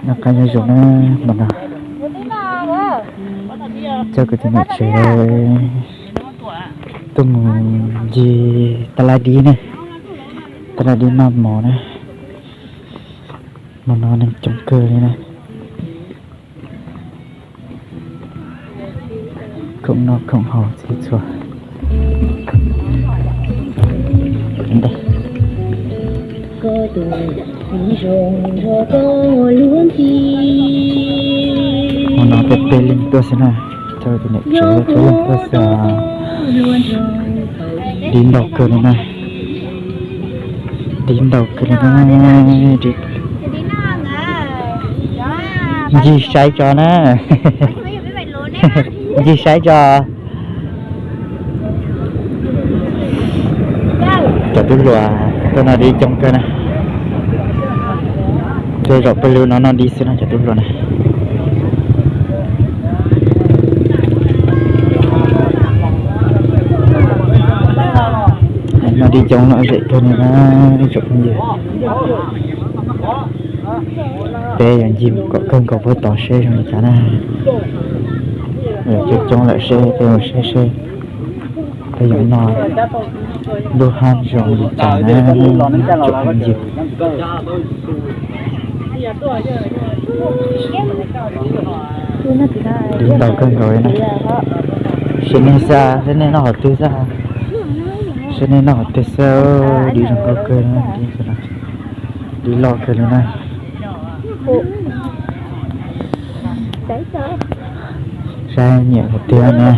Noj qab nyob zoo na, hmo no coj kwv tij niam tsev tuaj mus ncig taj laj dib ne, taj laj dib maj mos na. Hmo no neeg coob kawg li na. Khoom noj khoom haus txhua txhua. Hmo no peb peb leeg tuaj xwb na, coj tus niam tsev peb leeg tuaj xwb. Dib ntau kawg li na, dib ntau kawg li na. Ncig saib tso na, ncig saib tso. Cov tub hluas tuaj noj dib coob kawg na. Tej zaum peb lub no noj dib xwb no cov tub hluas na. Noj dib coob lom zem kawg na ib tsoom phooj ywg. Peb yuav ncig mus kom kawg nkaus puag tod seb zoo li cas na. Coob coob lawm seb peb mus seb seb peb yuav noj lub hab zoo li cas na ib tsoom phooj ywg. Dib ntau kawg nkaus li na. Seb nej xav, seb nej noj qhov twg xwb, seb nej noj qhov twg xwb. Dib zoo nkauj kawg, dib loj kawg li na. Saib nyiam qhov twg na.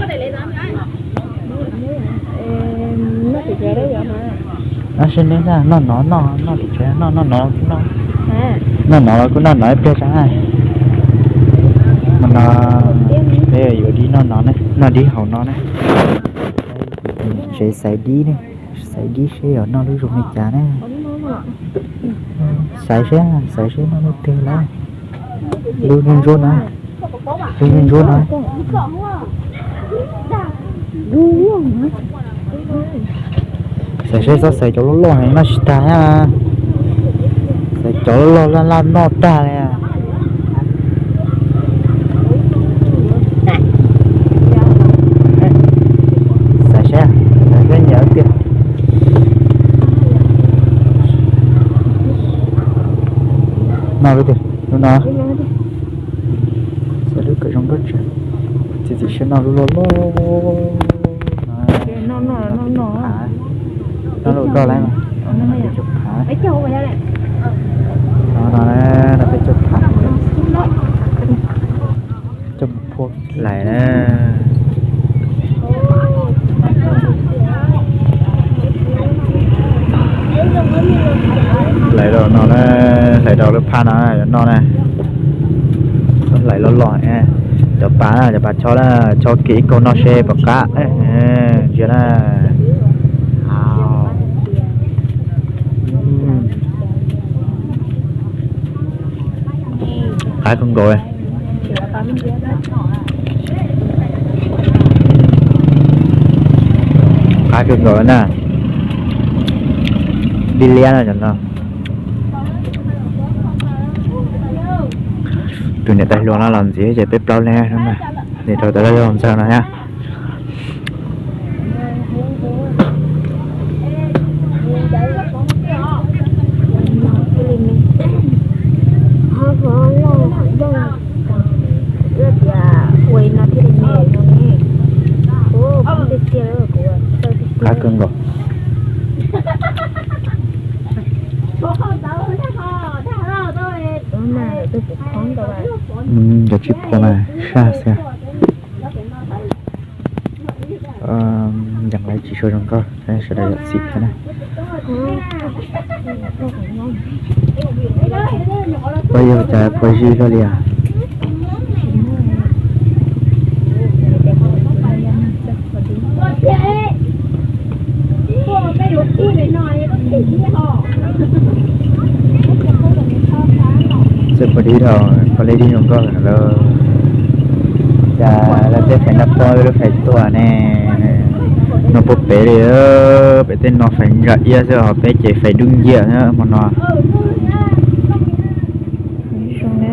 Noj seb neb na, noj no noj, noj tim tsev noj, noj no los kuj noj, noj no los kuj noj no ib pliag tso na. Hmo no peb yuav dib noj no ne, noj dib hauv no ne. Tsev xaiv dib ne, xaiv dib seb yog noj lub zoo li cas ne. Xaiv seb, xaiv seb noj lub twg lawm. Lub ntsuab ntsuab no, lub ntsuab ntsuab no. Xaiv seb, txhob xaiv cov loj loj heev noj tsis tag na. Xaiv cov loj loj laj laj noj tag li. Xaiv seb, xaiv seb nyiam tiag. Noj lub twg, lub no. Xaiv lub kom zoo nkauj tsawv. Txiav txim siab noj lub loj loj no. Noj lub koj lawm, peb caug phav. No no, peb caug phav. Coj mus phua lais na. Hlais rau no na, hlais rau lub phab no yuav noj na. Hlais loj loj, cov pas na, cov pas chob na, chob kiag ib kaug noj seb puas qab. Ntsia na. Qab kawg nkaus. Qab kawg nkaus na. Dib liab no. Tus niam tais hluas no los ntxiv ces peb plaub leeg na, niam rau tas laj los ntxawg no thiab. Qab kawg nkaus. Cov tsis phom mas saj xwb. Yeej lawv tsis tshua zoo nkauj, sawv daws yam xim thiab na. Pab yog cas phuav zig luaj li as. Txawm phuav dib dhau, phuav dib zoo nkauj lawm. Cas lawv tej fais naj pob lub fais tuaj ne, no puag pem li, pem tej no fais ntsa iab xwb ho peb ces fais dub nciab hmo no. Zoo na,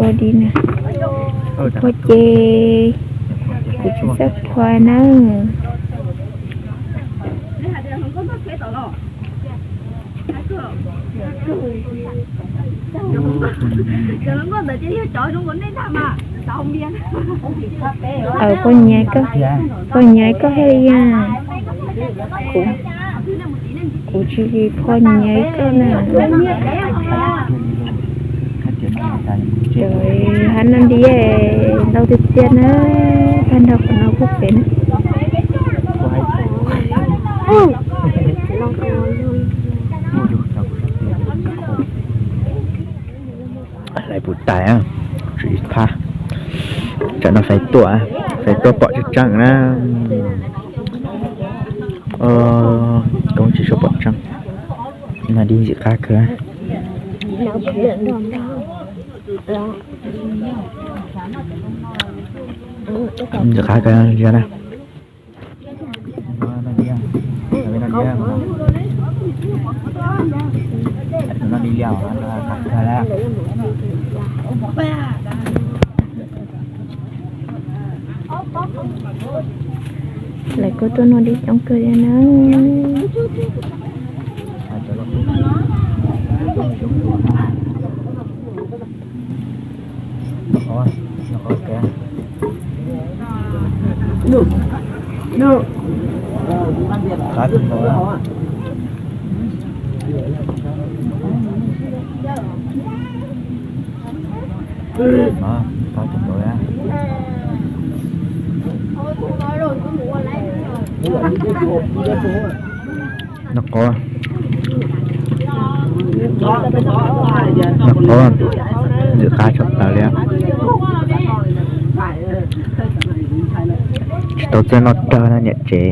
Di na, phua ces kuv tsis txawj phua na. Phua nyiav koj, phua nyiav koj thiaj li, kuv tsis phua nyiav koj na. Cov hav no nti ntau tiag tiag na, tag nrho qhov no kuj pem na. Lawv puv tais, tswv ib phab, tsam no fais tuaj, fais tuaj pom tseeb tseeb na. Koob tsis tshua pom tseeb, no dib ntxim qab kawg. Ntxim qab kawg na. Lawv kuj tuaj noj dib coob kawg li na. Noj qab, noj qab, ntxim qab tshaj plaws li. Tsis tau txawj noj rawg na niam tsev,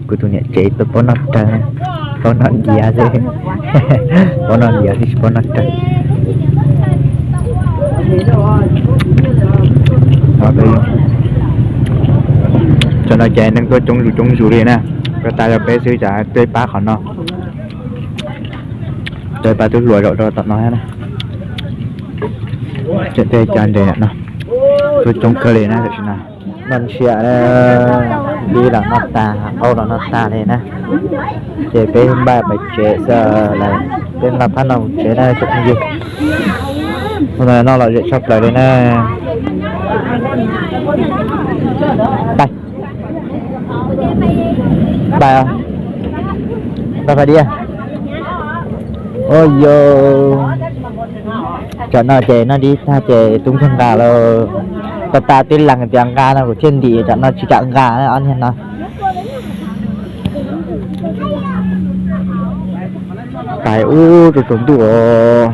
kuv tus niam tsev tau paub noj rawg, paub noj diav xwb, paub noj diav xwb tsis paub noj rawg. Tam no ces neeg tuaj coob zus coob zus li na, ko tas yog peb xwb, cas tuaj pab qhov no, tuaj pab tub hluas zaum rau tom no na. Tseem tej cov nres no tuaj coob kawg li na tam sim no. Noj ntshiab, dib los noj tag, qaub los noj tag li na. Ces peb npaj pais tsev xwb lawm, peb npaj phab no mus tsev na tsoom phooj ywg. Hnub no noj lom zem tshaj plaws li na. Pais, pais, pais pais diam. Ua yog tsam no ces noj dib tag ces tub nkeeg nqa lawm. Ko tas tib leeg tias nqa no kuv thiaj ntim, tsam no tsis kam nqa ob niag no. Pais ub rau tsaus ntuj os.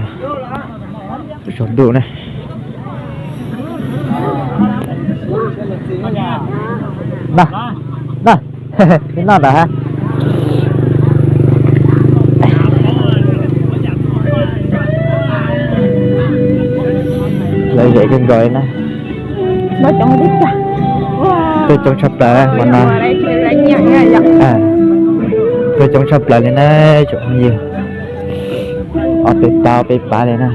Tsaus ntuj na. Noj ntawd ha. Lom zem kawg nkaus li na. Peb coob tshaj plaws hmo no. Peb coob tshaj plaws li na tsoom phooj ywg. Ob peb pab peb pab li na.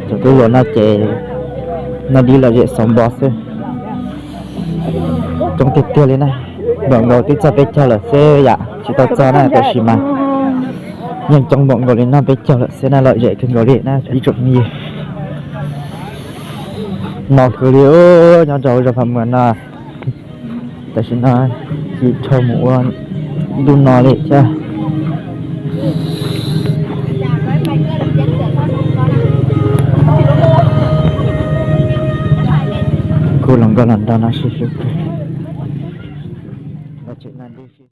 Thaum twb luag no ces noj dib lom zem xauv npo xwb. Coob tiag tiag li na. Npaum nkaus twb txog peb caug lawm xwb yam, tsis tau txog na tab sis mas yeej coob npaum nkaus li no, peb caug lawm xwb na, lom zem kawg nkaus li na ib tsoom phooj ywg. No kawg li, nyob rau zos Pham Muas no. Tam sim no tsis tshua mus ua ntuj no li thiab. Kuj los nkauj los nraug no sib sib.